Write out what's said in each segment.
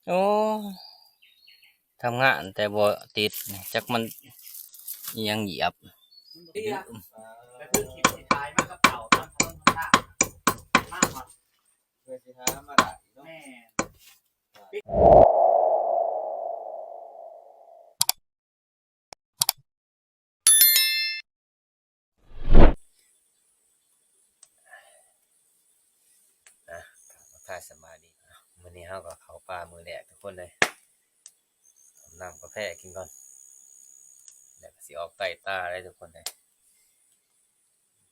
ໂອ້ ທຳງານແຕ່ບໍ່ຕິດ ຈັກມັນອີ່ຫຍັງຢຽບ. ອ່ະ ທັກທາຍສະບາຍດີ. ມື້ນີ້ເຮົາກໍເຂົ້າປ່າມື້ແລກທຸກຄົນເລີຍ. ອາບນ້ຳກາແຟກິນກ່ອນ ແລ້ວກໍຊິອອກໄຕ່ຕາເລີຍທຸກຄົນເລີຍ.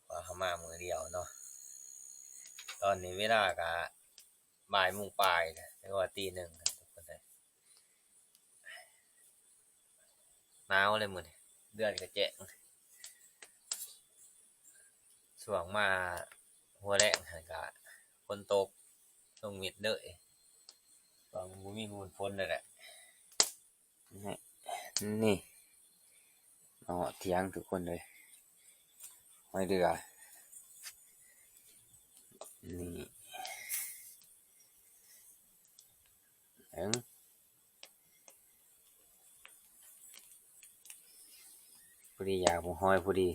ເພາະເຮົາມາມື້ດຽວເນາະ. ຕອນນີ້ເວລາກໍບ່າຍໂມງປາຍ ຫຼືວ່າຕີໜຶ່ງທຸກຄົນເລີຍ. ໜາວເລີຍມື້ນີ້ ເດືອນກໍແຈ້ງ. ຊ່ວງມາຫົວແລງຫັ້ນກະຝົນຕົກລົງມິດເລີຍ. ຫວັງບໍ່ມີຝົນເລີຍແຫຼະ. ນີ້ ມາຮອດຖຽງທຸກຄົນເລີຍ. ຫອຍເດືອ ນີ້ ເອີ ພໍດີຢາກໝົກຫອຍພໍດີ.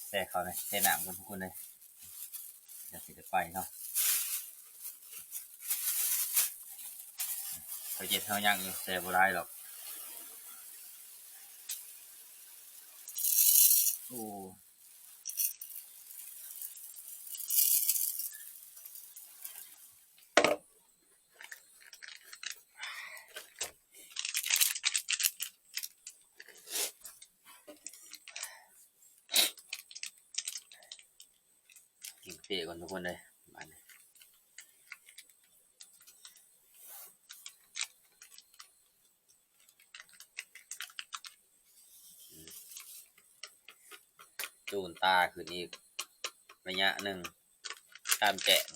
ແຊ່ເຂົ້າແດ່ ແຊ່ນ້ຳກ່ອນທຸກຄົນເດີ ດຽວຊິໄດ້ໄປເນາະ. ເຂົາເຮັດເຮົາຍັງຢູ່ ແຊ່ບໍ່ຫຼາຍດອກ. ໂອ້. ກິນເປກ່ອນທຸກຄົນເດີ ບາດນີ້. ຈູນຕາຂຶ້ນອີກໄລຍະໜຶ່ງ ຕາມແຈ້ງ.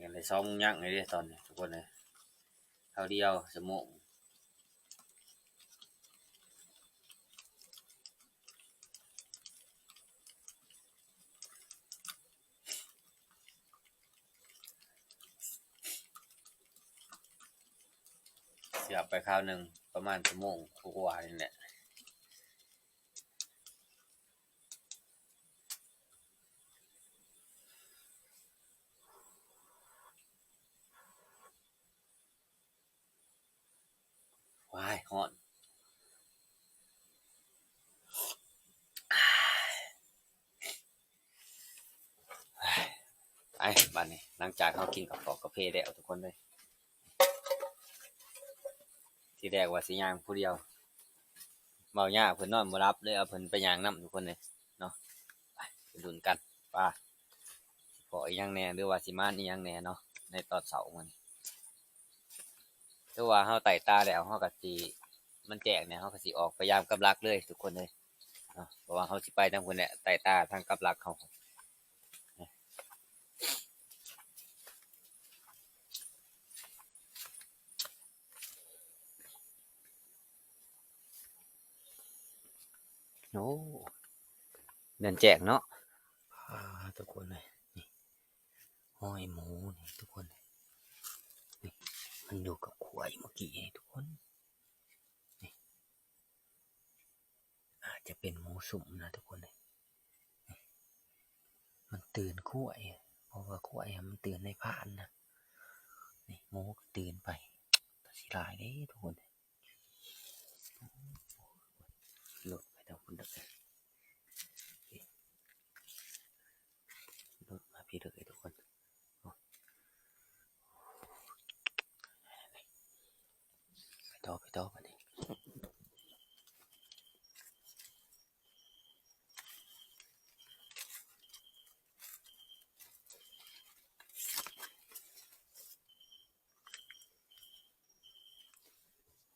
ຍັງໄດ້ສອງໂມງຍັງເລີຍເດ້ຕອນນີ້ທຸກຄົນເອີຍ ຄາວດຽວຊົ່ວໂມງ. ເສຍໄປຄາວໜຶ່ງປະມານຊົ່ວໂມງກວ່າໆນີ້ແຫຼະ. ວ້າຍ ຮ້ອນ. ໄປ ບາດນີ້ ຫຼັງຈາກເຮົາກິນກັບເຂົ້າກາເຟແລ້ວທຸກຄົນເອີຍ ທີແລກວ່າຊິຍ່າງຜູ້ດຽວ ເວົ້າຍາກ ເພິ່ນນອນບໍ່ຫຼັບ ເລີຍເອົາເພິ່ນໄປຍ່າງນຳທຸກຄົນເອີຍເນາະ. ໄປ ໄປລຸ້ນກັນວ່າຊິພໍ້ອີ່ຫຍັງແດ່ ຫຼືວ່າຊິມານອີ່ຫຍັງແດ່ເນາະ ໃນຕອນເຊົ້າມື້ນີ້. ຄືວ່າເຮົາໄຕ່ຕາແລ້ວ ເຮົາກໍຊິ ມັນແຈ້ງແລ້ວ ເຮົາກໍຊິອອກໄປຍາມກັບຫຼັກເລີຍທຸກຄົນເອີຍເນາະ ເພາະວ່າເຮົາຊິໄປທາງພຸ້ນແຫຼະ ໄຕ່ຕາທາງກັບຫຼັກເຮົາ. ໂອ້ ແມ່ນແຈ້ງເນາະ ອ່າ ທຸກຄົນເອີຍ ນີ້ ຮອຍໝູນີ້ທຸກຄົນ ນີ້ ມັນຢູ່ກັບຂວາຍເມື່ອກີ້ນີ້ທຸກຄົນ ນີ້ ອາດຈະເປັນໝູຊຸ່ມນະທຸກຄົນເອີຍ ນີ້ ມັນຕື່ນຂວາຍ ເພາະວ່າຂວາຍມັນຕື່ນໃນພານນະ ນີ້ ໝູກໍຕື່ນໄປ ກໍຊິຫຼາຍເດ້ທຸກຄົນເອີຍ. ລົດໄປທາງພຸ້ນເດີ ລົດມາພີ້ເດີທຸກຄົນ ໄປຕໍ່ ໄປຕໍ່ບາດນີ້.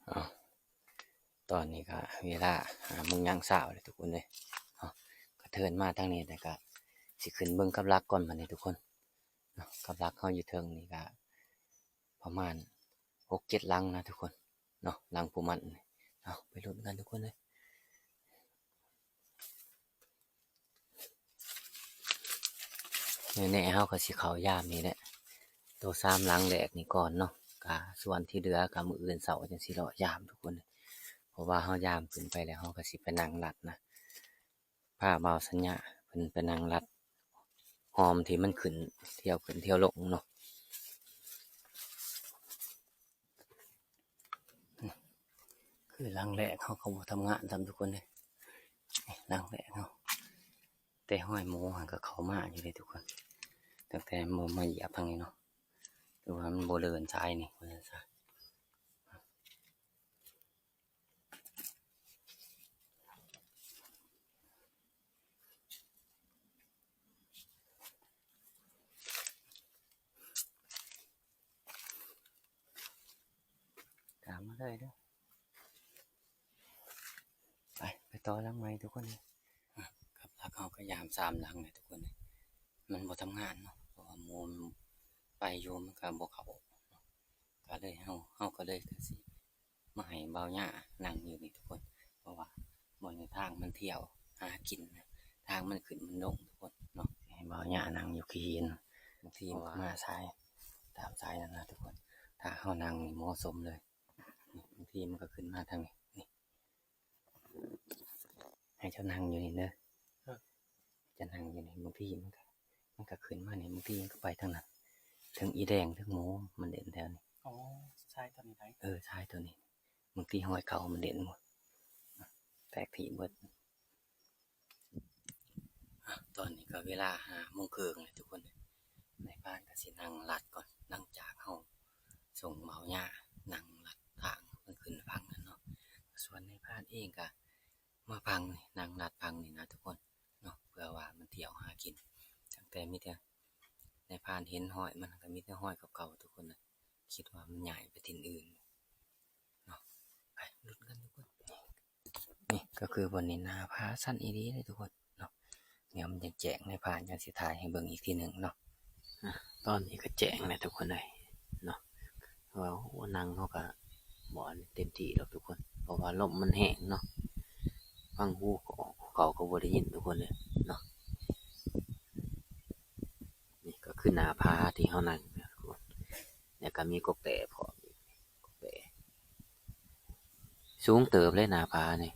ເອົາ ຕອນນີ້ກະເວລາຫ້າໂມງຍາມເຊົ້າແລ້ວທຸກຄົນເອີຍ ເອົາ ກະເທີນມາທາງນີ້ ແລ້ວກະຊິຂຶ້ນເບິ່ງກັບຫຼັກກ່ອນບາດນີ້ທຸກຄົນເນາະ. ກັບຫຼັກເຮົາຢູ່ເທິງນີ້ກະປະມານຫົກເຈັດຫຼັງນະທຸກຄົນເນາະ ຫຼັງຜູ້ໝັ້ນ. ເອົາ ໄປລຸ້ນກັນທຸກຄົນເອີຍ. ແນ່ໆ ເຮົາກໍຊິເຂົ້າຢາມນີ້ແຫຼະ ໂຕສາມຫຼັງແລກນີ້ກ່ອນເນາະ ກະສ່ວນທີ່ເຫຼືອກະມື້ອື່ນເຊົ້າຈັ່ງຊິເລາະຢາມທຸກຄົນ ເພາະວ່າເຮົາຢາມຂຶ້ນໄປແລ້ວ ເຮົາກໍຊິໄປນັ່ງລັດນະ ພາບ່າວສັນຍາເພິ່ນໄປນັ່ງລັດ ຮອມທີ່ມັນຂຶ້ນ ທ່ຽວຂຶ້ນທ່ຽວລົງເນາະ. ຄືຫຼັງແລກເຮົາກໍບໍ່ທຳງານຊ້ຳທຸກຄົນເດ້ ຫຼັງແລກເຮົາ ແຕ່ຮອຍໝູຫັ້ນກໍເຂົ້າມາຢູ່ເດ້ທຸກຄົນ ຕັ້ງແຕ່ໝູມາຢຽບທາງນີ້ເນາະ ຄືວ່າມັນບໍ່ເດີນສາຍນີ້ວ່າຊັ້ນຊະ. ຕາມມາເລີຍເດີ ໄປ ໄປຕໍ່ຫຼັງໃໝ່ທຸກຄົນເອີຍ. ກັບຫຼັກເຮົາກໍຢາມສາມຫຼັງແຫຼະທຸກຄົນເອີຍ ມັນບໍ່ທຳງານເນາະ ເພາະວ່າໝູໄປຢູ່ມັນກໍບໍ່ເຂົ້າ ກໍເລີຍເຮົາ ເຮົາກໍເລີຍກໍຊິ ມາໃຫ້ບ່າວຍານັ່ງຢູ່ນີ້ທຸກຄົນ ເພາະວ່າບ່ອນນີ້ທາງມັນທ່ຽວຫາກິນ ທາງມັນຂຶ້ນມັນລົງທຸກຄົນເນາະ ໃຫ້ບ່າວຍານັ່ງຢູ່ຂີ້ຫີນ ບາງທີມັນກໍມາສາຍ ຕາມສາຍນັ້ນນະທຸກຄົນ ຖ້າເຮົານັ່ງນີ້ເໝາະສົມເລີຍ ບາງທີມັນກໍຂຶ້ນມາທາງນີ້ ນີ້ ໃຫ້ເຈົ້ານັ່ງຢູ່ນີ້ເດີ ເຈົ້ານັ່ງຢູ່ນີ້ ບາງທີມັນກໍ ມັນກໍຂຶ້ນມານີ້ ບາງທີມັນກໍໄປທາງນັ້ນ ເທິງອີແດງ ເທິງໝູ ມັນເຫຼັ້ນແຖວນີ້ ອໍ ຊາຍຕົວນີ້ໄດ໋ ເອີ ຊາຍຕົວນີ້ ບາງທີຮອຍເຂົາມັນເຫຼັ້ນໝົດ ແຕກຖີບເບິດ. ອາ ຕອນນີ້ກໍເວລາຫ້າໂມງເຄິ່ງແລ້ວທຸກຄົນ ນາຍພານກໍຊິນັ່ງລັດກ່ອນ ຫຼັງຈາກເຮົາສົ່ງບ່າວຍານັ່ງລັດທາງເພິ່ນຂຶ້ນຝັ່ງນັ້ນເນາະ ສ່ວນນາຍພານເອງກໍມາຝັ່ງນີ້ ນັ່ງລັດຝັ່ງນີ້ນະທຸກຄົນເນາະ ເພື່ອວ່າມັນທ່ຽວຫາກິນ ຕັ້ງແຕ່ມີແຕ່ ນາຍພານເຫັນຮອຍມັນກໍມີແຕ່ຮອຍເກົ່າໆ ທຸກຄົນເອີຍ ຄິດວ່າມັນຍ້າຍໄປຖິ່ນອື່ນເນາະ ໄປລຸ້ນກັນທຸກຄົນ. ນີ້ກໍຄືບ່ອນນີ້ ໜ້າຜາຊັນອີ່ຫຼີເດ້ທຸກຄົນເນາະ ດຽວມັນຈະແຈ້ງ ນາຍພານຈັ່ງຊິຖ່າຍໃຫ້ເບິ່ງອີກທີໜຶ່ງເນາະ. ອາ ຕອນນີ້ກໍແຈ້ງແລ້ວທຸກຄົນເອີຍເນາະ ວ່າ ໂອ້ ນັ່ງເຮົາກໍບໍ່ອັນເຕັມທີ່ດອກທຸກຄົນ ເພາະວ່າລົມມັນແຮງເນາະ ຟັງຫູເຂົາກໍບໍ່ໄດ້ຍິນທຸກຄົນເອີຍເນາະ. ນີ້ກໍຄືໜ້າຜາທີ່ເຮົານັ່ງນະທຸກຄົນ ແລ້ວກໍມີກົກແຕ້ພ້ອມອີກ ກົກແຕ້ ສູງເຕີບເລີຍໜ້າຜານີ້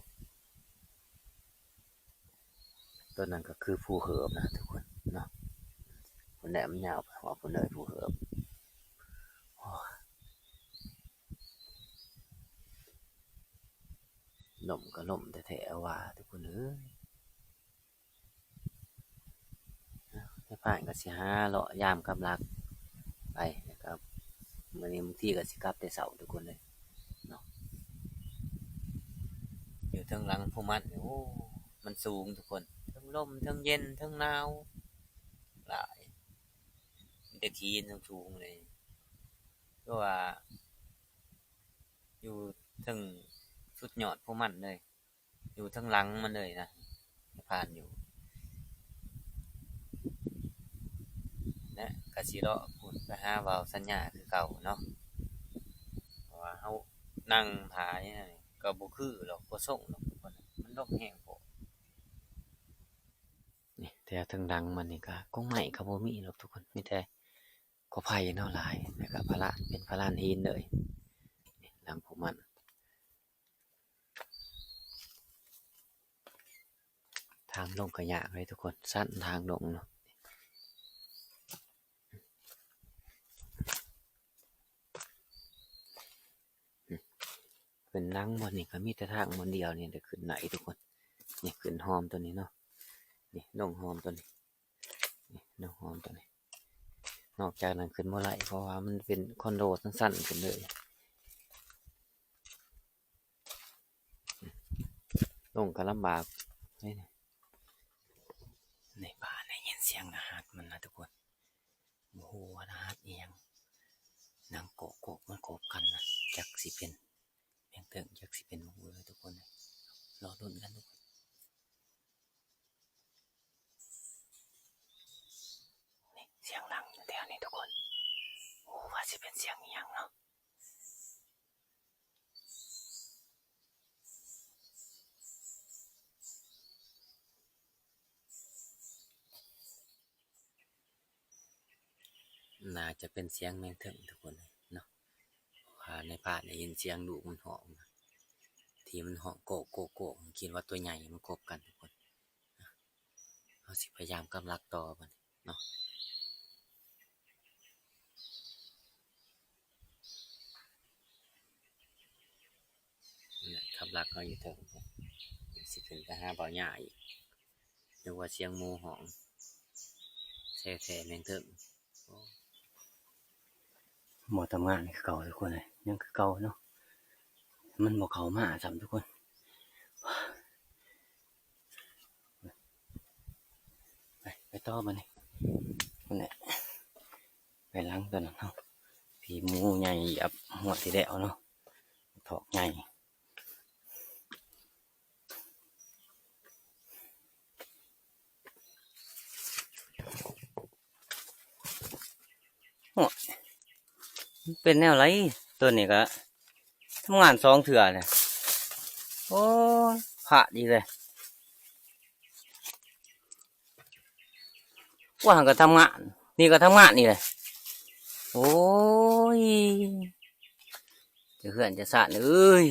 ຕົວນັ້ນກໍຄືພູເຫີບນະທຸກຄົນເນາະ ພຸ້ນແຫຼະ ມັນຍາວໄປຮອດພຸ້ນເລີຍ ພູເຫີບ ໂອ້ຍ ລົມກໍລົມແທ້ໆ ວ່າທຸກຄົນເອີຍ. ນາຍພານກໍຊິຫາເລາະຢາມກັບຫຼັກໄປ ແລ້ວກໍມື້ນີ້ບາງທີກໍຊິກັບແຕ່ເຊົ້າທຸກຄົນເອີຍເນາະ ຢູ່ເທິງຫຼັງພູມັນນີ້ ໂອ້ ມັນສູງທຸກຄົນ ເທິງລົມ ເທິງເຢັນ ເທິງໜາວຫຼາຍ ມີແຕ່ຫີນສູງໆເລີຍ ຄືວ່າຢູ່ເທິງສຸດຍອດພູມັນເລີຍ. ຢູ່ທາງຫຼັງມັນເລີຍນະ ຜ່ານຢູ່ ແລະ ກະຊິເລາະພຸ້ນໄປຫາບ່າວສັນຍາຄືເກົ່າເນາະ ເພາະວ່າເຮົານັ່ງຖ້າຢູ່ນັ້ນກໍບໍ່ຄືດອກ ບໍ່ຊົງດອກ ມັນລົມແຮງໂພດ. ນີ້ແຖວເທິງຫຼັງມັນນີ້ກະ ກົງໄມ້ກໍບໍ່ມີດອກທຸກຄົນ ມີແຕ່ກໍໄຜ່ເນາະຫຼາຍ ແລ້ວກະພາລານ ເປັນພາລານຫີນເລີຍ ນີ້ຫຼັງພວກມັນ. ທາງລົງກໍຍາກເລີຍທຸກຄົນ ຊັນທາງລົງເນາະ ຂຶ້ນຫຼັງບ່ອນນີ້ກໍມີແຕ່ທາງບ່ອນດຽວນີ້ແຫຼະຂຶ້ນໄດ້ທຸກຄົນ ນີ້ຂຶ້ນຮ່ອມຕົວນີ້ເນາະ ນີ້ລົງຮ່ອມຕົວນີ້ ນີ້ ນ້ຳຫອມຕົວນີ້ ນອກຈາກນັ້ນຂຶ້ນບໍ່ໄດ້ ເພາະວ່າມັນເປັນຄອນໂດຊັນໆຂຶ້ນເລີຍ ລົງກໍລຳບາກເດ້ນີ້ ໃນປ່າໄດ້ຍິນສຽງລະຫັດມັນນະທຸກຄົນ ບໍ່ຮູ້ວ່າລະຫັດອີ່ຫຍັງ ໜັງໂກກໆ ມັນກົບກັນນະ ຈັກຊິເປັນ ແມ່ນເຖິງ ຈັກຊິເປັນໝູເອີຍທຸກຄົນ ລໍລຸ້ນກັນທຸກຄົນ. ນີ້ ສຽງດັງຢູ່ແຖວນີ້ທຸກຄົນ ບໍ່ຮູ້ວ່າຊິເປັນສຽງອີ່ຫຍັງເນາະ. ນີ້ ໜ້າຈະເປັນສຽງແມງເຖິງທຸກຄົນເນາະ ເພາະວ່າໃນພາບໄດ້ຍິນສຽງລູກມັນຮ້ອງ ທີ່ມັນຮ້ອງໂກກໆໆ ຄິດວ່າຕົວໃຫຍ່ມາກົບກັນທຸກຄົນ. ເຮົາຊິພະຍາຍາມກຳລັກຕໍ່ບັດນີ້ເນາະ. ນີ້ແຫຼະ ກັບລັກເຮົາຢູ່ເທິງ ຊິຂຶ້ນໄປຫາເບົາຫຍ້າອີກ ນຶກວ່າສຽງໝູຮ້ອງ ແທ້ໆແມ່ນເຖິງ. ບໍ່ທຳງານຄືເກົ່າທຸກຄົນເອີຍ ຍັງຄືເກົ່າເນາະ ມັນບໍ່ເຂົ້າມາຊ້ຳທຸກຄົນ. ໄປ ໄປຕໍ່ບັດນີ້ ພຸ້ນແຫຼະ ໄປຫຼັງຕົວນັ້ນເນາະ ທີ່ໝູໃຫຍ່ຢຽບງວດທີ່ແລ້ວເນາະ ຖອກໃຫຍ່. ໂອ້ຍ ມັນເປັນແນວໃດ? ຕົວນີ້ກະທຳງານສອງເທື່ອແລ້ວ. ໂອ້ຍ ພາດອີກແລ້ວ. ວ່າຫັ້ນກະທຳງານ ນີ້ກະທຳງານອີກແລ້ວ. ໂອ້ຍ ຈະເຮືອນຈະຊານເອີຍ.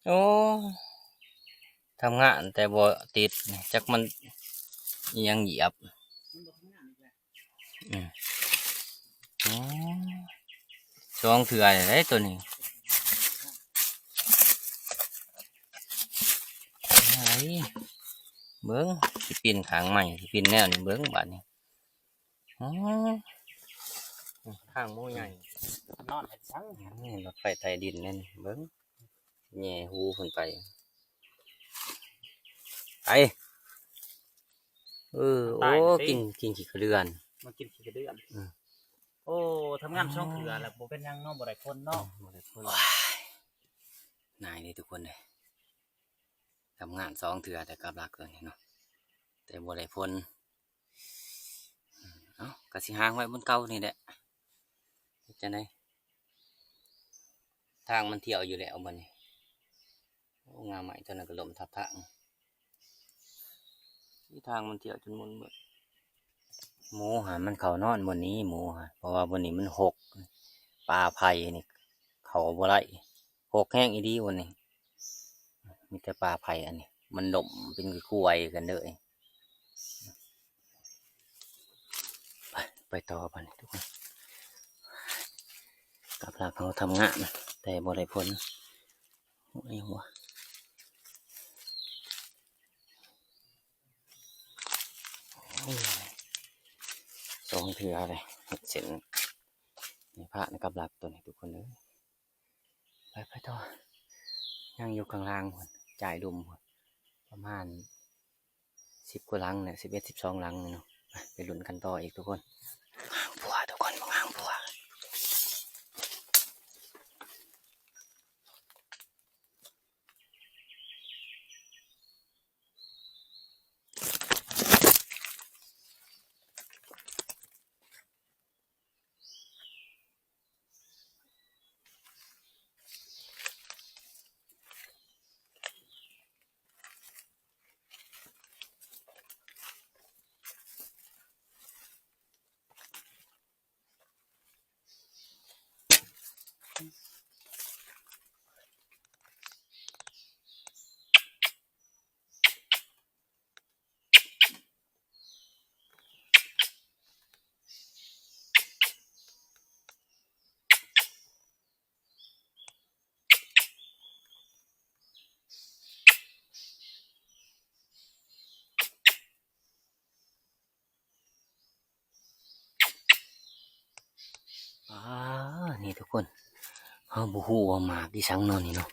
ໂອ້ ທຳງານແຕ່ບໍ່ຕິດ ຈັກມັນອີ່ຫຍັງຢຽບ. ອືມ ອໍ ສອງເທື່ອແລ້ວເດ້ໂຕນີ້. ເບິ່ງ ຊິປິ່ນຂ້າງໃໝ່ ຊິປິ່ນແນວນີ້ ເບິ່ງບາດນີ້. ອໍ ທາງໝູໃຫຍ່ ນອນເຮັດຫຍັງ? ນີ້ລົດໄຟໃຕ້ດິນແມ່ນ ເບິ່ງ ແຫຍ່ຫູເພິ່ນໄປ. ໄປ ເອີ ໂອ້ ກິນ ກິນຂີ້ກະເດືອນ ມາກິນຂີ້ກະເດືອນ. ອືມ ໂອ້ ທຳງານສອງເທື່ອແລ້ວ ບໍ່ເປັນຫຍັງເນາະ ບໍ່ໄດ້ຜົນເນາະ ບໍ່ໄດ້ຜົນ. ນາຍເດ້ທຸກຄົນເດ້ ທຳງານສອງເທື່ອແຕ່ກັບລັກຕົວນີ້ເນາະ ແຕ່ບໍ່ໄດ້ຜົນ. ເອົ້າ ກະຊິຫາງໄວ້ບ່ອນເກົ່ານີ້ແຫຼະ ເຮັດຈັ່ງໃດ? ທາງມັນທ່ຽວຢູ່ແລ້ວບັດນີ້. ໂອ້ ງ່າໄມ້ຕົວນັ້ນກະລົ້ມທັບທາງ ທາງມັນທ່ຽວຈົນໝຸ່ນເບິດ. ໝູຫັ້ນມັນເຂົ້ານອນບ່ອນນີ້ ໝູຫັ້ນ ເພາະວ່າບ່ອນນີ້ມັນຮົກ ປ່າໄຜ່ນີ້ເຂົ້າບໍ່ໄດ້. ໂພກແຮງອີ່ຫຼີວັນນີ້ ມີແຕ່ປ່າໄຜ່ອັນນີ້ ມັນລົ້ມເປັນຄືຄວາຍກັນເລີຍ. ໄປ ໄປຕໍ່ບັດນີ້ທຸກຄົນ ກັບລັກເຮົາທຳງານ ແຕ່ບໍ່ໄດ້ຜົນ. ໂອ້ຍ ຫົວ ສອງເທື່ອເລີຍ ເຮັດເສັ້ນ ນີ້ພາດກັບລັກຕົວນີ້ທຸກຄົນເອີຍ. ໄປ ໄປຕໍ່ ຍັງຢູ່ຂ້າງລ່າງພຸ້ນ ຈ່າຍລຸ່ມພຸ້ນ ປະມານສິບກວ່າຫຼັງແຫຼະ ສິບເອັດ ສິບສອງຫຼັງນີ້ເນາະ. ໄປ ໄປລຸ້ນກັນຕໍ່ອີກທຸກຄົນ. ຫາງຜົວທຸກຄົນ ຫາງຜົວ. ອ່າ ນີ້ທຸກຄົນ ເຮົາບໍ່ຮູ້ວ່າໝາກອີ່ສັງເນາະນີ້ເນາະ.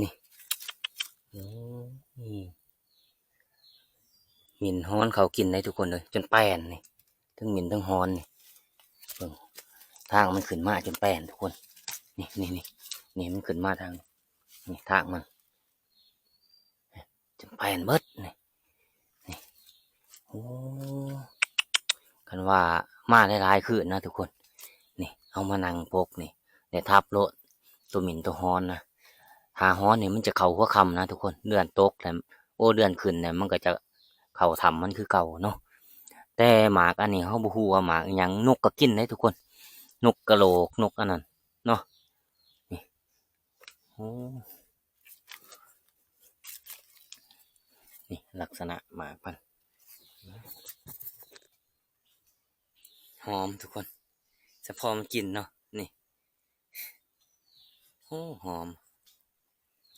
ນີ້ ນີ້ ໝິ່ນຮອນເຂົາກິນໄດ໋ທຸກຄົນເອີຍ ຈົນແປ້ນນີ້ ທັງໝິ່ນທັງຮອນນີ້. ເບິ່ງ ທາງມັນຂຶ້ນມາຈົນແປ້ນທຸກຄົນ. ນີ້ ນີ້ ນີ້ ນີ້ມັນຂຶ້ນມາທາງນີ້ ນີ້ທາງມັນ ຈົນແປ້ນເບິດນີ້ ນີ້. ໂອ້ ຄັນວ່າມາຫຼາຍໆຄືນນະທຸກຄົນ ນີ້ ເຮົາມານັ່ງປົກນີ້ ໄດ້ທັບໂລດ ໂຕໝິ່ນໂຕຮອນນະ. ໜ້າຮ້ອນນີ້ມັນຈະເຂົ້າຫົວຄ່ຳນະທຸກຄົນ, ເດືອນຕົກແລ້ວ ໂອ້ ເດືອນຂຶ້ນແລ້ວ ມັນກໍຈະເຂົ້າຖ້ຳມັນຄືເກົ່າເນາະ. ແຕ່ໝາກອັນນີ້ເຮົາບໍ່ຮູ້ວ່າໝາກອີ່ຫຍັງ, ນົກກໍກິນເດ້ທຸກຄົນ, ນົກກະໂຫຼກ ນົກອັນນັ້ນເນາະ. ນີ້ ໂອ້ ນີ້ລັກສະນະໝາກມັນ ຫອມທຸກຄົນ, ສະເພາະມັນກິນເນາະ. ນີ້ ໂອ້ ຫອມ.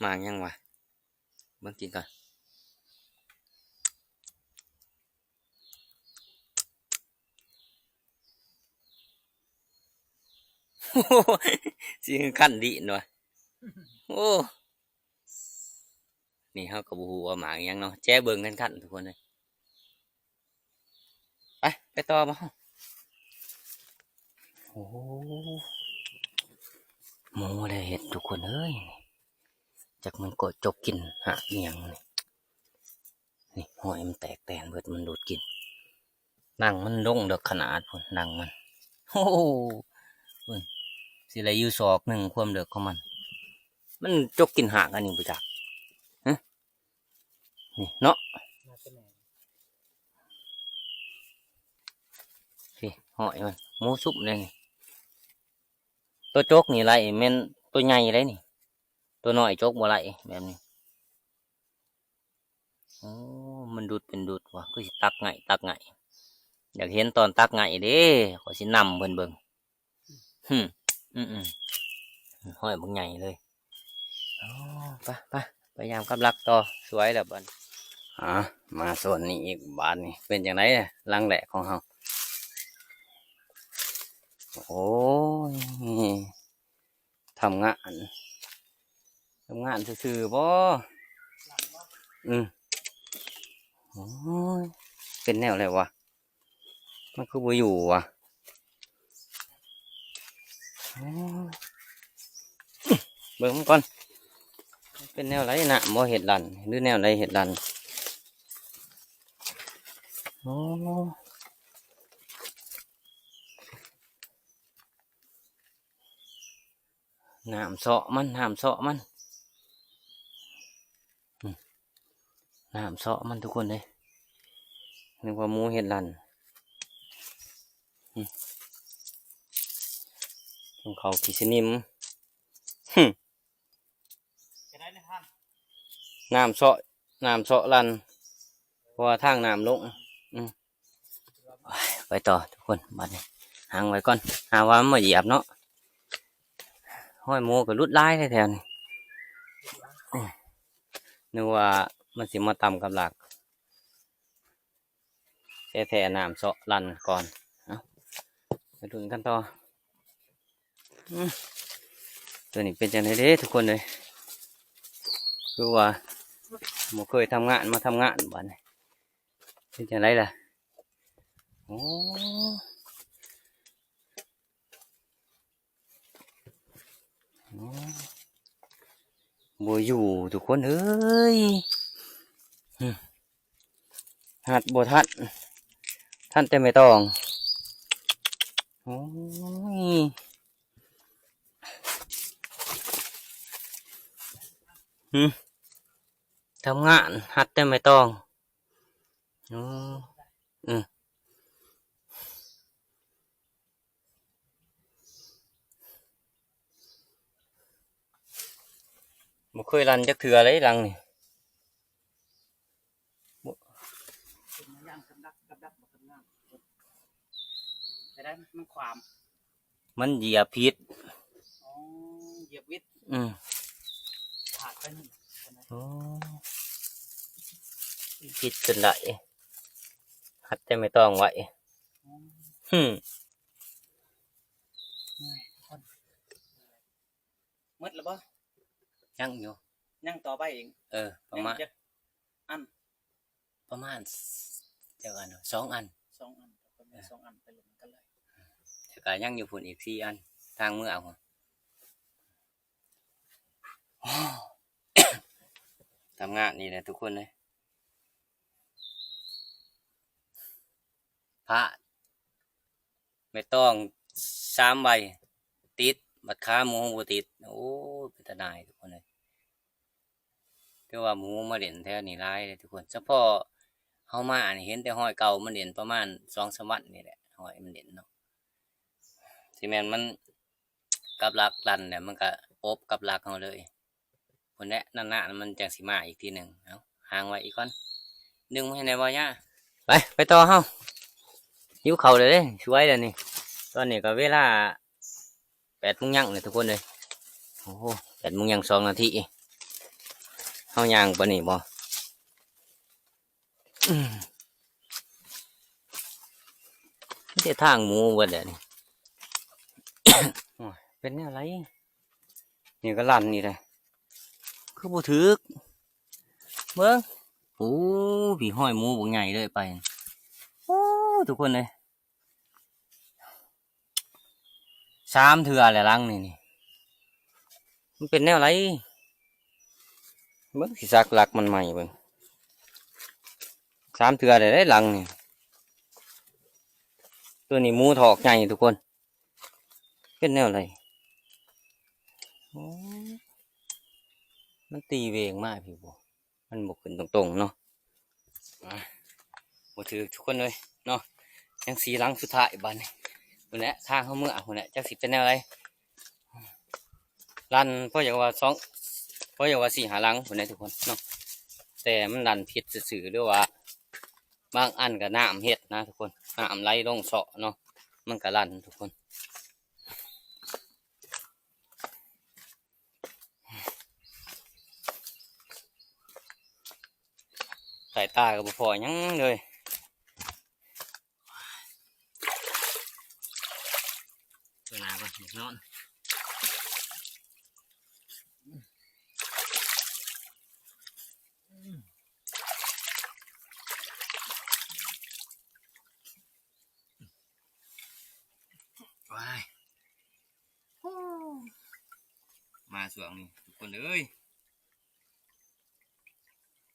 ໝາກຫຍັງຫວາ? ເບິ່ງກິນກ່ອນ. ຊິຄັນດິເນາະ. ໂອ້ ນີ້ເຮົາກໍບໍ່ຮູ້ວ່າໝາກຫຍັງເນາະ, ແຈະເບິ່ງຄັນໆ ທຸກຄົນເອີຍ. ໄປ ໄປຕໍ່ບໍ່? ໂອ້ ໝູໄດ້ເຫັດທຸກຄົນເອີຍ, ຈັກມັນກໍຈົກກິນຫາກອີ່ຫຍັງນີ້. ນີ້ ຫ້ອຍມັນແຕກແຕນເບິດ, ມັນດູດກິນ. ດັງມັນລົງເລິກຂະໜາດພຸ້ນ, ດັງມັນ. ໂອ້ໂຫ ເບິ່ງ ຊິໄດ້ຢູ່ສອກໜຶ່ງຄວາມເລິກຂອງມັນ. ມັນຈົກກິນຫາກອັນນີ້ບໍ່ຈັກ. ຮະ? ນີ້ເນາະ. ນີ້ ຫ້ອຍມັນ ໝູຊຸບເດ້ນີ້. ຕົວຈົກນີ້ໄລ່ແມ່ນຕົວໃຫຍ່ເດ້ນີ້, ຕົວນ້ອຍຈົກບໍ່ໄລ່ແບບນີ້. ໂອ້ ມັນດຸດເປັນດຸດວ່າ, ຄືຊິຕັກໄງ່ ຕັກໄງ່. ຢາກເຫັນຕອນຕັກໄງ່ເດ້, ຂ້ອຍຊິນຳເພິ່ນເບິ່ງ. ຫຶ ອືມໆ ຫ້ອຍບັກໃຫຍ່ເລີຍ. ອໍ ໄປ ໄປ ໄປຍາມກັບລັກຕໍ່. ສວຍແລ້ວບັດ. ອ່າ ມາໂຊນນີ້ອີກບາດນີ້. ເປັນຈັ່ງໃດຫຼັງແລກຂອງເຮົາ? ໂອ້ຍ ທຳງານ ທຳງານຊື່ໆບໍ? ອືມ ໂອ້ຍ ເປັນແນວໃດວະ? ມັນຄືບໍ່ຢູ່ວະ? ໂອ້ຍ ເບິ່ງມັນກ່ອນ, ເປັນແນວໃດນະ ບໍ່ເຮັດລັນ ຫຼືແນວໃດເຮັດລັນ? ໂອ້ ນ້ຳເຊາະມັນ ນ້ຳເຊາະມັນ. ອືມ ນ້ຳເຊາະມັນທຸກຄົນເອີຍ, ນຶກວ່າໝູເຮັດລັນ. ອືມ ຂອງເຂົາຂີ້ສະໜິມ. ຫຶ ນ້ຳເຊາະ ນ້ຳເຊາະລັນ ເພາະວ່າທາງນ້ຳລົງ. ອືມ ໄປຕໍ່ທຸກຄົນ, ບາດນີ້ຫັງໄວ້ກ່ອນ ຫາວ່າມັນມາຢຽບເນາະ. ຫ້ອຍໝູກໍຫຼຸດຫຼາຍແທ້ໆນີ້. ອືມ ນຶກວ່າມັນຊິມາຕຳກັບລັກ, ແທ້ໆ ນ້ຳເຊາະລັນກ່ອນ. ເອົາ ໄປລຸ້ນກັນຕໍ່. ອືມ ຕົວນີ້ເປັນຈັ່ງໃດເດ້ທຸກຄົນເອີຍ? ຄືວ່າບໍ່ເຄີຍທຳງານ ມາທຳງານບາດນີ້ ເປັນຈັ່ງໃດລະ? ໂອ້ ໂອ້ ບໍ່ຢູ່ທຸກຄົນເອີຍ. ຫຶ ຮັດບໍ່ທັນ ທັນແຕ່ໄມ້ຕອງ. ໂອ້ຍ ຫຶ ທຳງານຮັດແຕ່ໄມ້ຕອງ. ໂອ້ ອື ບໍ່ເຄີຍລັນຈັກເທື່ອເລີຍຫຼັງນີ້. ບໍ່ ເປັນຫຍັງ ກຳດັກ ກຳດັກບໍ່ ກຳດັກ ແຕ່ໄດ້ມັນຂວາມ ມັນຢຽບຜິດ. ອໍ ຢຽບຜິດ. ອືມ ຂາດໄປໜຶ່ງ. ໂອ້ ຜິດຈົນໄດ້ ຮັດແຕ່ໄມ້ຕອງໄວ້. ອໍ ຫຶ ເອີຍ ໝົດແລ້ວບໍ່? ຍັງຢູ່ ຍັງຕໍ່ໄປອີກ. ເອີ ປະມານ ຍັງຈັກອັນ? ປະມານ ຈັກອັນ? ສອງອັນ ສອງອັນ ເອີ ສອງອັນໄປລົມກັນເລີຍ. ແຕ່ກະຍັງຢູ່ພຸ້ນອີກສີ່ອັນ ທາງເມືອພຸ້ນ. ໂອ້ ທຳງານນີ້ແຫຼະທຸກຄົນເອີຍ. ພາດ ໄມ້ຕອງສາມໃບຕິດ ບັດຂາໝູບໍ່ຕິດ. ໂອ້ຍ ເປັນຕາໜ່າຍທຸກຄົນເອີຍ. ຖືວ່າໝູມາເຫຼັ້ນແຖວນີ້ຫຼາຍເດ້ທຸກຄົນ. ສະເພາະເຮົາມານີ້ເຫັນແຕ່ຮອຍເກົ່າມັນເຫຼັ້ນ ປະມານສອງສາມວັນນີ້ແຫຼະ ຮອຍມັນເຫຼັ້ນເນາະ. ຊິແມ່ນມັນກັບຫຼັກລັນແລ້ວ ມັນກະປົບກັບຫຼັກເຮົາເລີຍ. ພຸ້ນແຫຼະ ນານໆມັນຈັ່ງຊິມາອີກທີໜຶ່ງ. ເອົາ ຫາງໄວ້ອີກກ່ອນ ດຶງມາໃຫ້ແດ່ບໍ່ຍາ. ໄປ ໄປຕໍ່ເຮົາ ຫິວເຂົ້າແລ້ວເດ້ ສວຍແລ້ວນີ້. ຕອນນີ້ກໍເວລາແປດໂມງຍັງແລ້ວທຸກຄົນເອີຍ. ໂອ້ໂຫ ແປດໂມງຍັງສອງນາທີ ເຮົາຍ່າງປານນີ້ບໍ່? ອືມ ມີແຕ່ທາງໝູເບິດແຫຼະນີ້. ໂອ້ຍ ເປັນແນວໃດ? ນີ້ກໍລັນນີ້ແຫຼະ ຄືບໍ່ຖືກ. ເບິ່ງ ໂອ້ ພີ້ ຮອຍໝູບັກໃຫຍ່ເລີຍໄປ. ໂອ້ ທຸກຄົນເອີຍ ສາມເທື່ອແລ້ວຫຼັງນີ້ນີ້ ມັນເປັນແນວໃດ? ເບິ່ງ ຊິສັກຫຼັກມັນໃໝ່ເບິ່ງ ສາມເທື່ອແລ້ວເດ້ຫຼັງນີ້. ໂຕນີ້ໝູຖອກໃຫຍ່ທຸກຄົນ ເປັນແນວໃດ? ໂອ້ ມັນຕີເວງມາພີ້ບໍ່? ມັນບໍ່ຂຶ້ນຕົງໆເນາະ. ອ່າ ບໍ່ຖືກທຸກຄົນເອີຍເນາະ. ຍັງສີ່ຫຼັງສຸດທ້າຍບາດນີ້. ພຸ້ນແຫຼະ ທາງເຮົາເມືອພຸ້ນແຫຼະ ຈັກຊິເປັນແນວໃດ. ລັນພໍຢາກວ່າສອງ ພໍຢາກວ່າສີ່ຫ້າຫຼັງພຸ້ນແຫຼະທຸກຄົນເນາະ. ແຕ່ມັນລັນຜິດຊື່ໆ ຫຼືວ່າບາງອັນກໍນ້ຳເຮັດນະທຸກຄົນ ນ້ຳໄຫຼລົງເຊາະເນາະ ມັນກໍລັນທຸກຄົນ. ສາຍຕາກໍບໍ່ພໍຫຍັງເລີຍ. ເວລາກໍນອນ. ວ້າຍ ມາຊ່ວງນີ້ທຸກຄົນເອີຍ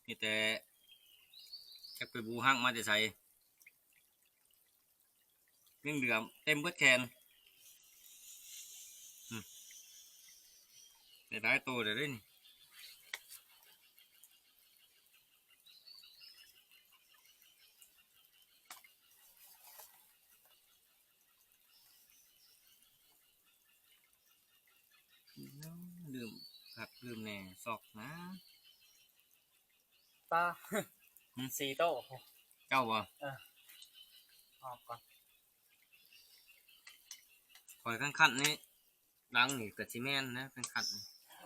ມີແຕ່ຈັກໄປບູຮັງມາແຕ່ໃສ ເຫຼືອມເຕັມເບິດແຂນ. ອືມ ໄດ້ຫຼາຍໂຕແລ້ວເດ້ນີ້. ລືມຄັກລືມແນ່ ຊອກນະ ປາ ຫືມ ສີ່ໂຕ. ເຈົ້າບໍ່? ເອີ ອອກກ່ອນ. ຂ້ອຍຄັນຄັນນີ້ ຫຼັງນີ້ກໍຊິແມ່ນນະ ຄັນຄັນ.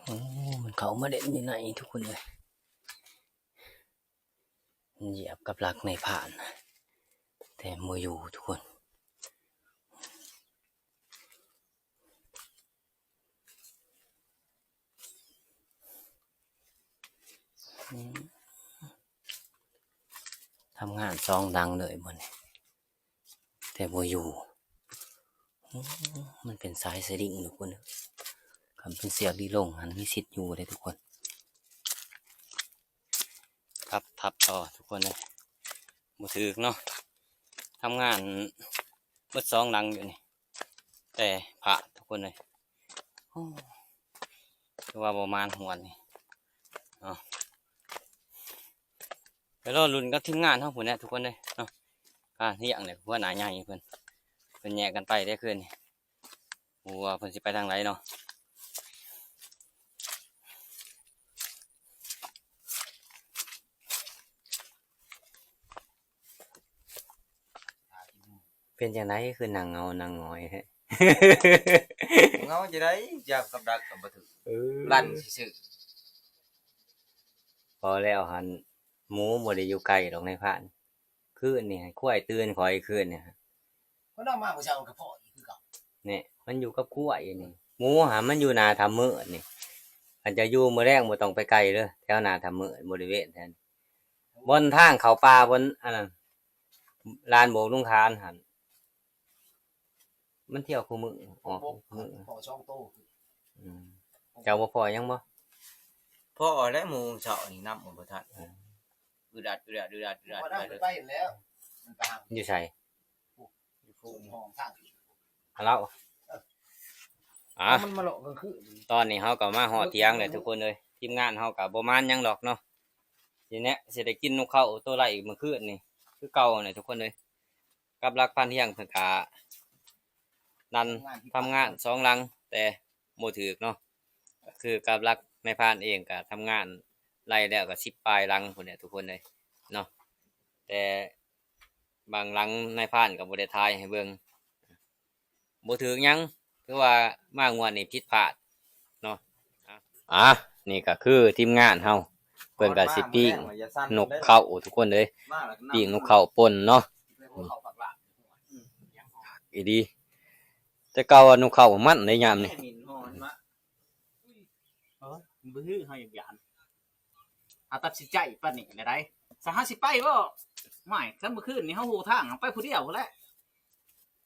ໂອ້ ມັນເຂົ້າມາເຫຼັ້ນຢູ່ໃນທຸກຄົນເອີຍ. ມັນຢຽບກັບຫຼັກໃນຜ່ານ ແຕ່ບໍ່ຢູ່ທຸກຄົນ. ອືມ ທຳງານສອງຫຼັງເລີຍມື້ນີ້ ແຕ່ບໍ່ຢູ່. ໂອ້ ມັນເປັນສາຍສະລິງທຸກຄົນ. ຄັນເປັນເຊືອກລີລົງຫັ້ນ ມີສິດຢູ່ເດ້ທຸກຄົນ. ທັບ ທັບຕໍ່ທຸກຄົນເອີຍ. ບໍ່ຖືກເນາະ. ທຳງານເບິດສອງຫຼັງຢູ່ນີ້ ແຕ່ພາດທຸກຄົນເອີຍ. ໂອ້ ຖືວ່າບໍ່ມານຫວດນີ້ເນາະ. ໄປລໍລຸ້ນກັບທີມງານເຮົາພຸ້ນແຫຼະທຸກຄົນເອີຍເນາະ. ອ່າ ຮຽງແຫຼະ ຫົວໜ້າໃຫຍ່ເພິ່ນ ເພິ່ນແຍກກັນໄປເດ້ຄືນນີ້. ບໍ່ຮູ້ວ່າເພິ່ນຊິໄປທາງໃດເນາະ. ເປັນຈັ່ງໃດຄືນັ່ງເຫງົານັ່ງຫງອຍແທ້? ເຫງົາຈັ່ງໃດ? ຢາກກັບດັກກໍບໍ່ຖືກ. ເອີ ລັນຊື່ໆ. ພໍແລ້ວຫັ້ນ ໝູບໍ່ໄດ້ຢູ່ໃກ້ດອກນາຍພານ. ຄືນນີ້ຄວາຍຕື່ນຂ້ອຍຄືນນີ້. ມັນອອກມາມື້ເຊົ້າກໍພໍ້ອີກຄືເກົ່າ. ນີ້ ມັນຢູ່ກັບຄວາຍນີ້. ໝູຫາມັນຢູ່ໜ້າຖ້ຳມືດນີ້. ຄັນຈະຢູ່ມື້ແລງບໍ່ຕ້ອງໄປໄກເດີ້ ແຖວໜ້າຖ້ຳມືດ ບໍລິເວນແຖວນີ້ ບ່ອນທາງເຂົ້າປ່າ ບ່ອນອັນນັ້ນ ລານໂບກລຸງຄານຫັ້ນ. ມັນທ່ຽວຄູ່ມື້ ອອກຄູ່ມື້. ພໍ້ສອງໂຕ. ອືມ ເຈົ້າບໍ່ພໍ້ຫຍັງບໍ່? ພໍ້ແລ້ວ ໝູເຊົ້ານີ້ນຳບໍ່ທັນ. ອືມ ອຶດອັດ ອຶດອັດ ອຶດອັດ ອຶດອັດ ບໍ່ໄດ້ໄປແລ້ວ. ມັນໄປຫາ ຢູ່ໃສ? ຢູ່ພຸ້ນ ຫ້ອງທາງ ລາວ ເອີ ອ່າ ມັນມາເລາະກາງຄືນ. ຕອນນີ້ເຮົາກໍມາຮອດຖຽງແລ້ວທຸກຄົນເອີຍ. ທີມງານເຮົາກໍບໍ່ໝານຫຍັງດອກເນາະ. ນີ້ແຫຼະ ຊິໄດ້ກິນນົກເຂົາໂຕໄລ່ມື້ຄືນນີ້ຄືເກົ່າແຫຼະທຸກຄົນເອີຍ. ກັບຫຼັກພານຮຽງເພິ່ນກະນັ່ນທຳງານສອງຫຼັງ ແຕ່ບໍ່ຖືກເນາະ. ຄືກັບຫຼັກນາຍພານເອງກະທຳງານໄລ່ແລ້ວກະສິບປາຍຫຼັງພຸ້ນແຫຼະທຸກຄົນເອີຍເນາະ, ແຕ່ບາງຫຼັງນາຍພານກະບໍ່ໄດ້ຖ່າຍໃຫ້ເບິ່ງ. ບໍ່ຖືກຫຍັງ ຄືວ່າມາງວດນີ້ຜິດພາດເນາະ. ອ່າ ນີ້ກໍຄືທີມງານເຮົາ ເພິ່ນກໍຊິປີ້ງນົກເຂົາທຸກຄົນເອີຍ, ປີ້ງນົກເຂົາປົ່ນເນາະ. ອີ່ດີ ແຕ່ເກົ່າວ່ານົກເຂົາມັນໄດ້ຍາມນີ້. ເອີ ບໍ່ຄືເຮົາຢາກຢ້ານ ເຮົາຕັດສິນໃຈປານນີ້ແລ້ວໃດ໋ ສະຫາຊິໄປບໍ່? ຫ້ວຍ ຄັນມື້ຄືນນີ້ເຮົາຮູ້ທາງ ເຮົາໄປຜູ້ດຽວພຸ້ນແຫຼະ.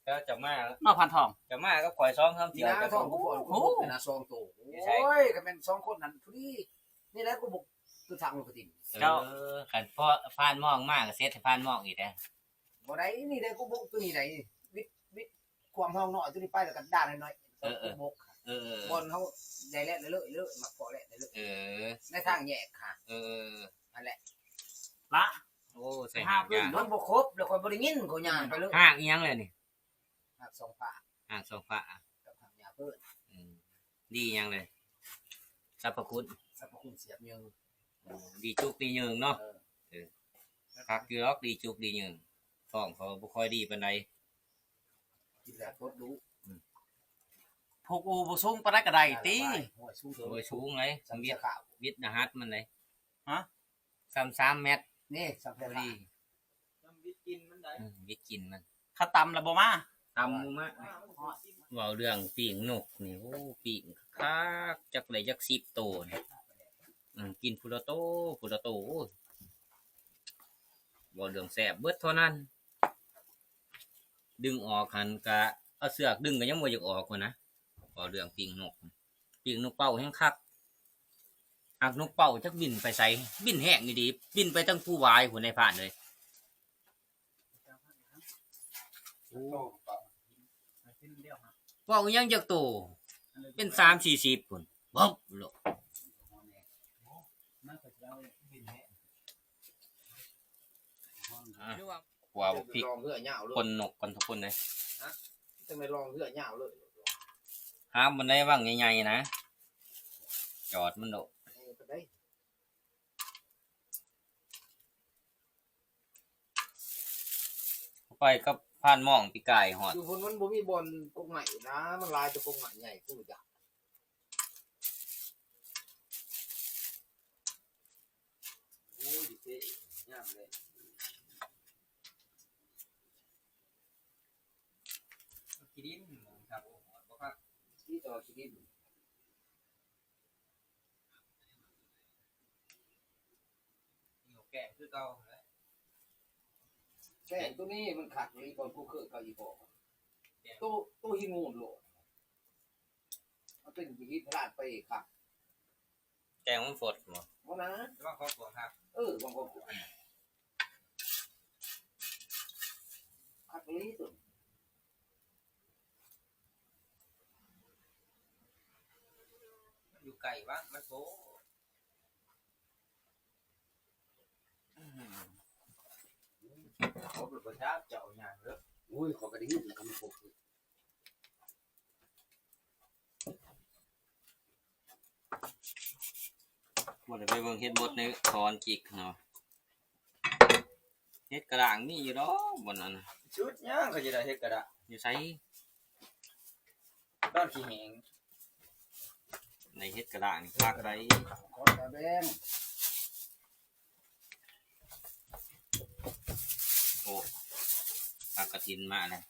ແລ້ວຈະມາເນາະ ພານທອງ ຈະມາກັບຂ້ອຍສອງສາມທ່ຽວ ນີ້ນະ ຈະ ສອງ ໂອ້ໂຫ ເປັນນະສອງໂຕ. ໂອ້ຍ ຄັນແມ່ນສອງຄົນນັ້ນພໍດີ. ນີ້ແຫຼະ ກູບົກຕົວທາງລົງໄປຕິ ເຈົ້າ ເອີ ຄັນພໍພານມອງມາກໍເສັດໃຫ້ພານມອງອີກແດ່. ບໍ່ໄດ້ ນີ້ໄດ້ກູບົກຕົວນີ້ໄດ້ ວິດ ວິດຂວາມຫ້ອງນ້ອຍຕົວນີ້ໄປ ແລ້ວກໍດ້ານນ້ອຍໆ ເອີໆ ກູບົກ ເອີໆ ບ່ອນເຮົາໄດ້ແລ່ນເລີຍ ເລີຍ ມັກພໍແລ່ນເລີຍ ເອີ ໃນທາງແຍກຫາ ເອີໆ ຫັ້ນແຫຼະ ລະ ໂອ້ ໃສ່ຫາກຢາ ມັນບໍ່ຄົບ ແລ້ວຂ້ອຍບໍ່ໄດ້ຍິນ ຂ້ອຍຍ່າງໄປເລີຍ. ຫາກອີ່ຫຍັງແຫຼະນີ້? ຫາກສອງຝາ ຫາກສອງຝາ ກັບຫາກຫຍ້າເພິ່ນ. ອືມ ດີຫຍັງເລີຍ? ສັບພະຄຸນ ສັບພະຄຸນສຽບເຍີງ. ໂອ້ ດີຈຸກດີເຍີງເນາະ. ເອີ ເອີ ຄັກຢູ່ດອກ ດີຈຸກດີເຍີງ. ທ້ອງເຂົາບໍ່ຄ່ອຍດີປານໃດ ກິນແລ້ວປົດດຸ. ອືມ ພວກອູບໍ່ສູງປານໃດກໍໄດ້ຕິ. ໂອ້ຍ ສູງເຖິງ ໂອ້ຍ ສູງເລີຍ ສ່ຳເສື້ອຂາວ ວິດ ວິດລະຫັດມັນເລີຍ. ຮະ? ສ່ຳສາມແມັດ ນີ້ສ່ຳເສື້ອຂາວ ພໍດີ. ອືມ ວິດກິ່ນມັນ ຄັນຕ່ຳລະບໍ່ມາ ຕ່ຳບໍ່ມາ. ເວົ້າເລື່ອງປີ້ງນົກນີ້ ໂອ້ ປີ້ງຄັກ ຈັກໄດ້ຈັກສິບໂຕນີ້. ອືມ ກິນຜູ້ລະໂຕ ຜູ້ລະໂຕ ໂອ້ຍ ເວົ້າເລື່ອງແຊບເບິດເທົ່ານັ້ນ. ດຶງອອກຫັ້ນກະເອົາເຊືອກດຶງກໍຍັງບໍ່ຢາກອອກພຸ້ນນະ. ເວົ້າເລື່ອງປີ້ງນົກ ປີ້ງນົກເປົ້າແຮງຄັກ. ຫາກນົກເປົ້າຈັກບິນໄປໃສ ບິນແຮງອີ່ຫຼີ ບິນໄປທາງພູຫວາຍພຸ້ນ ນາຍພານເອີຍ. ໂອ້ ເວົ້າອີ່ຫຍັງຈັກໂຕ ເປັນສາມສີ່ສິບພຸ້ນ ບຶບໂລດ. ອ່າ ຂົ້ວບັກພິກ ຄົນນົກກ່ອນທຸກຄົນເລີຍ. ຮະ? ຈັ່ງໄດ້ລອງເຮືອຍາວເລີຍ ຫາບ່ອນໃດວັງໃຫຍ່ໆນະ ຈອດມັນໂລດ. ເອີ ປານໃດ? ໄປກັບພານມອງປີກາຍຮອດ ຢູ່ພຸ້ນມັນບໍ່ມີບ່ອນກົກໄມ້ນະ ມັນຫຼາຍແຕ່ກົກໄມ້ໃຫຍ່ ຄືຢາກ ໂອ້ຍ ເຕະງາມເລີຍ ຂີ້ດິນຄັກ ບໍ່ຄັກ ມີແຕ່ວ່າຂີ້ດິນ. ແກງຄືເກົ່າຫັ້ນແຫຼະ ແກງໂຕນີ້ມັນຄັກອີ່ປອນ ກູເຄີຍກັບອີ່ປອນ ໂຕ ໂຕຫີນງູນໂລດ ມັນເປັນຫີນພະລານໄປຄັກ. ແກງມັນຟົດບໍ່? ບໍ່ນະ ແຕ່ວ່າຂອງພວກຄັກ ເອີ ຂອງພວກຄັກອີ່ຫຼີໂຕ ມັນຢູ່ໃກ້ວັດ ມັນໂພ ຄົບແລ້ວບໍ່ຈັກເຈົ້າຫຍັງເດີ. ໂອ້ຍ ຂ້ອຍກໍໄດ້ຍິນແລ້ວກໍມັນຄົບ ບໍ່ໄດ້ໄປເບິ່ງເຫັດບົດໃນຖອນຈິກເນາະ. ເຫັດກະດ້າງມີຢູ່ດອກບ່ອນນັ້ນນະ. ຊຸດຫຍັງເຂົາຈະໄດ້ເຫັດກະດ້າງ ຢູ່ໃສ? ດອນຂີ້ແຫ້ງ ໄດ້ເຫັດກະດ້າງນີ້ຄັກໄດ໋. ໂອ້ ຜັກກະຖິນມາແລ້ວ.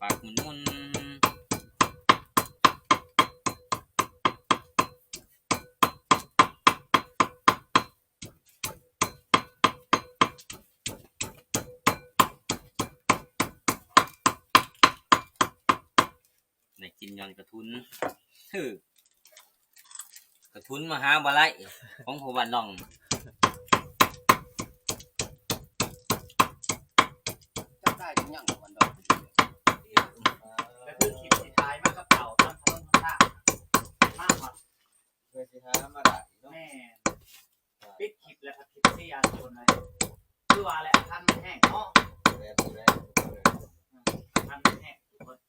ປັກໝຸ່ນໆ ໄດ້ກິນຍ້ອນກະທຸນ ຖືກ ກະທຸນມະຫາບໍ່ໄລ ຂອງພໍ່ບ້ານນ້ອງ ຈັບໄດ້ຍັງ ພໍ່ບ້ານນ້ອງ ແລ້ວຄືຄລິບຊິຖ່າຍມາກັບເຂົາຕາມຖະໜົນຫົນ ທີ່ອານໂດນໄດ້ ຄືວ່າແຫຼະ ຄັນມັນແຫ້ງເນາະ ແມ່ນແລ້ວ ຄັນມັນແຫ້ງ ເພິ່ນ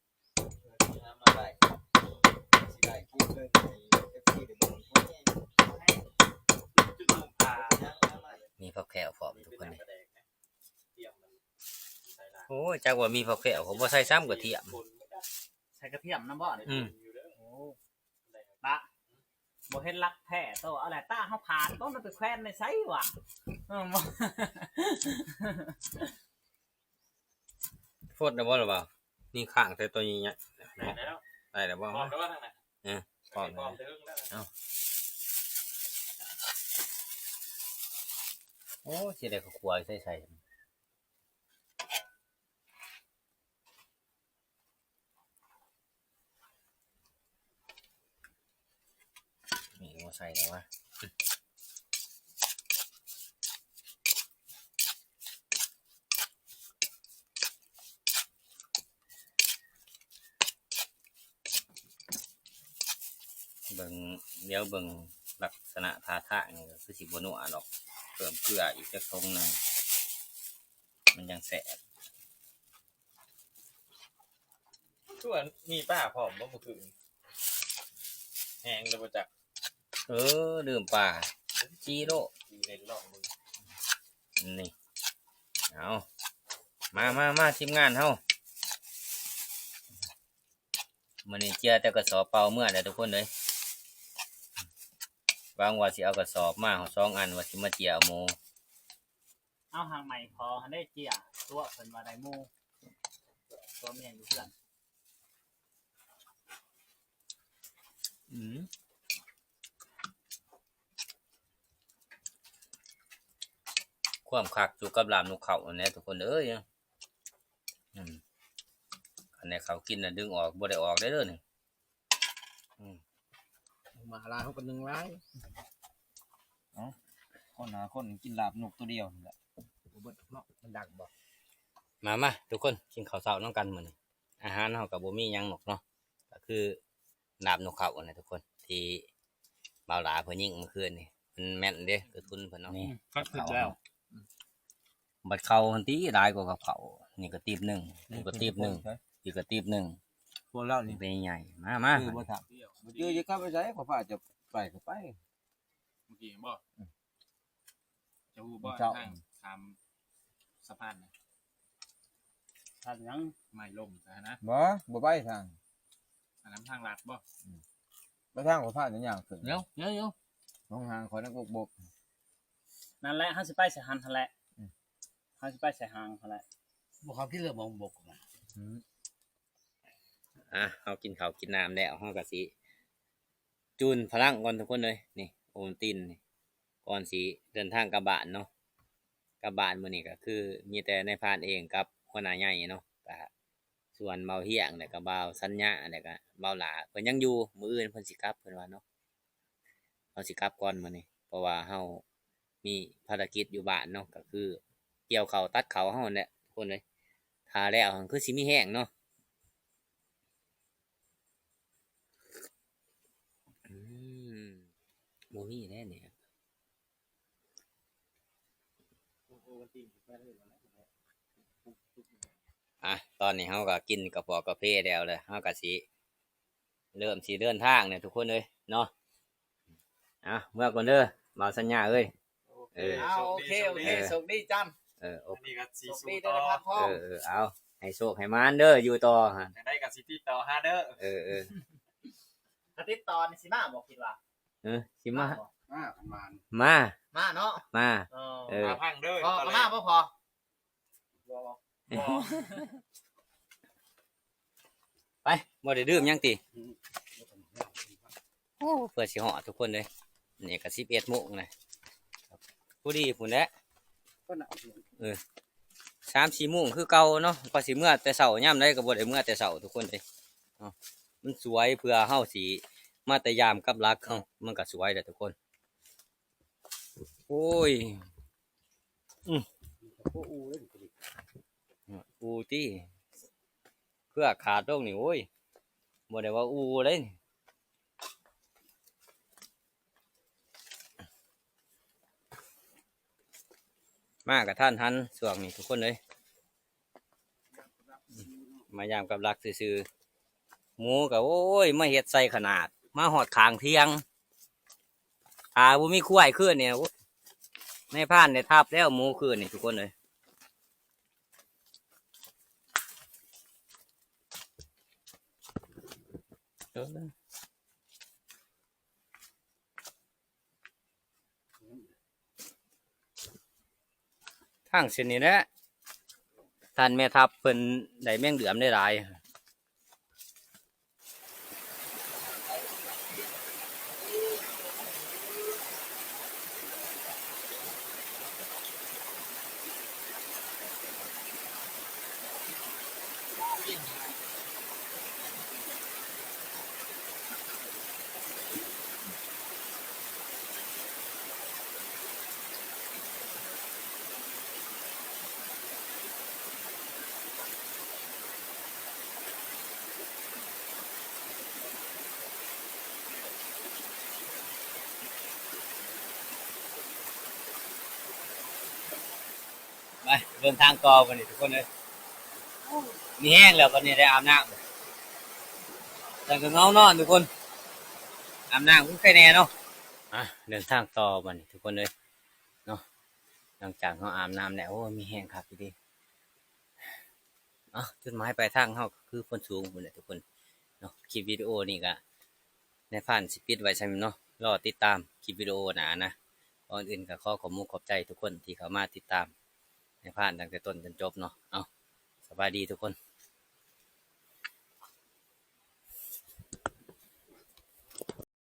ຊິນຳມາໄວ້ ຊິໄດ້ຄລິບເບິ່ງໃຫ້ເອັຟຊີໄດ້ເບິ່ງ ມີຜັກແຂ້ວພ້ອມທຸກຄົນເດ. ໂອ້ຍ ຈັກວ່າມີຜັກແຂ້ວ ເຂົາບໍ່ໃສ່ຊ້ຳກະທຽມ ໃສ່ກະທຽມນຳບໍ່? ອືມ ໂອ້ ຕາ ບໍ່ເຫັນຫຼັກແທ້ໂຕ ເອົາແຫຼະ ຕາເຮົາຂາດ ຕ້ອງໄດ້ໄປແຂວນໃນໃສຫວາ? ເອີ ບໍ່ ຟົດແລ້ວບໍ່ລະວ່າ? ນີ້ຄ້າງແຕ່ໂຕໃຫຍ່ໆ ໄດ້ແລ້ວ ໄດ້ແລ້ວບໍ່? ເອີ ພ້ອມແລ້ວ ເອົາ ໂອ້ ຊິໄດ້ເຂົ້າຄົວໃສ່ໃສ່ ນີ້ບໍ່ໃສ່ແລ້ວວະ ເບິ່ງ ດຽວເບິ່ງລັກສະນະທ່າທາງນີ້ ຄືຊິບໍ່ນົວດອກ ເພີ່ມເກືອອີກຈັກຖົງໜຶ່ງ ມັນຈັ່ງແຊບ. ຄືວ່າມີປາພ້ອມບໍ່ມື້ຄືນ? ແຮງແລ້ວບໍ່ຈັກ ເອີ ລືມປາ ຈີໂລ ຈີເຫຼັ້ນລອງເບິ່ງ ນີ້ ເອົາ ມາ ມາ ມາ ທີມງານເຮົາ ມື້ນີ້ເຈຍແຕ່ກະສອບເປົ່າເມືອແລ້ວທຸກຄົນເອີຍ ຫວັງວ່າຊິເອົາກະສອບມາສອງອັນ ວ່າຊິມາເຈຍເອົາໝູ. ເອົາຫາກໄມ້ພໍຫັ້ນເດ້ເຈຍ ຕົວະເພິ່ນວ່າໄດ້ໝູ ຕົວະແມ່ນຢູ່ເຮືອນ ອືມ ຄວາມຄັກຢູ່ກັບລາບນົກເຂົາຫັ້ນແຫຼະທຸກຄົນເອີຍ ອືມ ຄັນໃຫ້ເຂົາກິນນະດຶງອອກບໍ່ໄດ້ອອກເດ້ເດີນີ້. ອືມ ມາຫຼາຍເຮົາກະໜຶ້ງຫຼາຍ ເອົ້າ ຄົນຫາຄົນກິນລາບນົກໂຕດຽວນີ້ແຫຼະ ບໍ່ເບິດເນາະ ມັນດັງບໍ່? ມາ ມາ ທຸກຄົນ ກິນເຂົ້າເຊົ້ານຳກັນມື້ນີ້ ອາຫານເຮົາກະບໍ່ມີຫຍັງນອກເນາະ ກະຄືລາບນົກເຂົາຫັ້ນແຫຼະທຸກຄົນ ທີ່ບ່າວຫຼ້າເພິ່ນຍິງມື້ຄືນນີ້ ເພິ່ນແມ່ນເດ້ ຄືທຶນເພິ່ນເນາະ ນີ້ ຄັກສຸດແລ້ວ. ບັດເຂົ້າຫັ້ນຕິຫຼາຍກວ່າກັບເຂົ້າ ນີ້ກະຕີບໜຶ່ງ ນີ້ກະຕີບໜຶ່ງ ອີກກະຕີບໜຶ່ງ ພວກລາວນີ້ເປັນໃຫຍ່ ມາ ມາ ຄືບໍ່ຖາມ ບໍ່ຈື່ ຈະກັບໄປໃສ ຂໍພາເຈົ້າໄປກະໄປ ມື້ກີ້ເຫັນບໍ່? ອືມ ເຈົ້າຮູ້ບໍ່ ທາງຂ້າມສະພານນະ? ທາງຫຍັງ? ໄມ້ລົ້ມຊະຫັ້ນນະ ບໍ່ ບໍ່ໄປທາງ ອັນນັ້ນທາງລັດບໍ່? ອືມ ໄປທາງຂອງພານຍ່າງຂຶ້ນ ດຽວ ດຽວ ດຽວ ຫ້ອງຫ້າງຂ້ອຍນັ້ນກະບົກ ນັ້ນແຫຼະ ເຮົາຊິໄປໃສ່ຫັ້ນຫັ້ນແຫຼະ ອືມ ເຮົາຊິໄປໃສ່ຫ້າງຫັ້ນແຫຼະ ບໍ່ເຂົ້າກິນເລີຍບໍ່ບົກນະ ອືມ ອ່ະ ເຮົາກິນເຂົ້າກິນນ້ຳແລ້ວ ເຮົາກະຊິຈູນພະລັງກ່ອນທຸກຄົນເອີຍ ນີ້ ໂອວັນຕິນນີ້ ກ່ອນຊິເດີນທາງກັບບ້ານເນາະ ກັບບ້ານມື້ນີ້ກະຄືມີແຕ່ນາຍພານເອງກັບຫົວໜ້າໃຫຍ່ເນາະ ກະ ສ່ວນບ່າວຮຽງ ແລ້ວກະບ່າວສັນຍາ ແລ້ວກະບ່າວຫຼ້າ ເພິ່ນຍັງຢູ່ ມື້ອື່ນເພິ່ນຊິກັບ ເພິ່ນວ່າເນາະ ເຮົາຊິກັບກ່ອນມື້ນີ້ ເພາະວ່າເຮົາມີພາລະກິດຢູ່ບ້ານເນາະ ກະຄືກ່ຽວເຂົ້າຕັດເຂົ້າເຮົາຫັ້ນແຫຼະທຸກຄົນເອີຍ ຖ້າແລ້ວຫັ້ນຄືຊິມີແຮງເນາະ ອືມ ບໍ່ມີແລ້ວນີ້. ອ່ະ ຕອນນີ້ເຮົາກະກິນກະປອກກາເຟແລ້ວແຫຼະ ເຮົາກະຊິເລີ່ມຊິເດີນທາງແລ້ວທຸກຄົນເອີຍເນາະ ອ່ະ ເມືອກ່ອນເດີ ບ່າວສັນຍາເອີຍ ໂອເຄ ເອີ ອ່າ ໂຊກດີ ໂອເຄ ໂຊກດີ ໂຊກດີຈັນ ເອີ ໂອເຄ ອັນນີ້ກະຊິ ໂຊກດີເດີ ພັກຜ່ອນ ເອີ ເອີ ເອົາ ໃຫ້ໂຊກໃຫ້ໝານເດີ ຢູ່ຕໍ່ຫັ້ນ ຈັ່ງໃດກະຊິຕິດຕໍ່ຫາເດີ ເອີ ເອີ ຖ້າຕິດຕໍ່ນີ້ຊິມາບໍ່ ຄິດວ່າ ເອີ ຊິມາ ມາບໍ່ ມາ ມາ ມາເນາະ ມາ ເອີ ເອີ ມາພັງເດີ ພໍ ພໍ ມາບໍ່ພໍ ບໍ່ ບໍ່ ໄປ ບໍ່ໄດ້ດື່ມຫຍັງຕິ ອືມ ໂອ້ ເພື່ອຊິຮອດທຸກຄົນເດ້ ນີ້ກະສິບເອັດໂມງແລ້ວ ພໍດີພຸ້ນແຫຼະ ເອີ ສາມສີ່ໂມງຄືເກົ່າເນາະ ກວ່າຊິເມືອແຕ່ເຊົ້າ ຍາມໃດກະບໍ່ໄດ້ເມືອແຕ່ເຊົ້າທຸກຄົນເດ້ ເນາະ ມັນສວຍ ເພື່ອເຮົາຊິມາແຕ່ຍາມກັບຫຼັກເຮົາ ມັນກະສວຍແຫຼະທຸກຄົນ ໂອ້ຍ ອື ອູຕິ ເຄືອຂາດລົງນີ້ ໂອ້ຍ ບໍ່ໄດ້ວ່າອູເລີຍນີ້. ມາກະທັນຫັນຊ່ວງນີ້ທຸກຄົນເອີຍ ມາຢາມກັບຫຼັກຊື່ໆ ໝູກະ ໂອ້ຍ ມາເຮັດໃສ່ຂະໜາດ ມາຮອດຂ້າງທຽງ ຖ້າບໍ່ມີຄວາຍຄືນນີ້ ໂອ້ຍ ນາຍພານໄດ້ທັບແລ້ວໝູຄືນນີ້ທຸກຄົນເອີຍ. ທາງເສັ້ນນີ້ແຫຼະ ທ່ານແມ່ທັບເພິ່ນໄດ້ແມງເດືອມໄດ້ຫຼາຍ. ໄປ ເດີນທາງຕໍ່ບັດນີ້ທຸກຄົນເອີຍ ມີແຮງແລ້ວ ບັດນີ້ໄດ້ອາບນ້ຳ ຈັ່ງກະເຫງົານອນທຸກຄົນ ອາບນ້ຳຄືໄຄແນ່ເນາະ. ອ່ະ ເດີນທາງຕໍ່ບັດນີ້ທຸກຄົນເອີຍເນາະ ຫຼັງຈາກເຮົາອາບນ້ຳແລ້ວ ໂອ້ ມີແຮງຄັກອີ່ຫຼີ. ເອົ້າ ຈຸດໝາຍປາຍທາງເຮົາກະຄືໂພນສູງພຸ້ນແຫຼະທຸກຄົນເນາະ. ຄລິບວິດີໂອນີ້ກະນາຍພານຊິປິດໄວ້ສ່ຳນີ້ເນາະ ລໍຕິດຕາມຄລິບວິດີໂອໜ້ານະ. ກ່ອນອື່ນກະຂໍຂອບມຸກຂອບໃຈທຸກຄົນທີ່ເຂົ້າມາຕິດຕາມນາຍພານຕັ້ງແຕ່ຕົ້ນຈົນຈົບເນາະ. ເອົ້າ ສະບາຍດີທຸກຄົນ.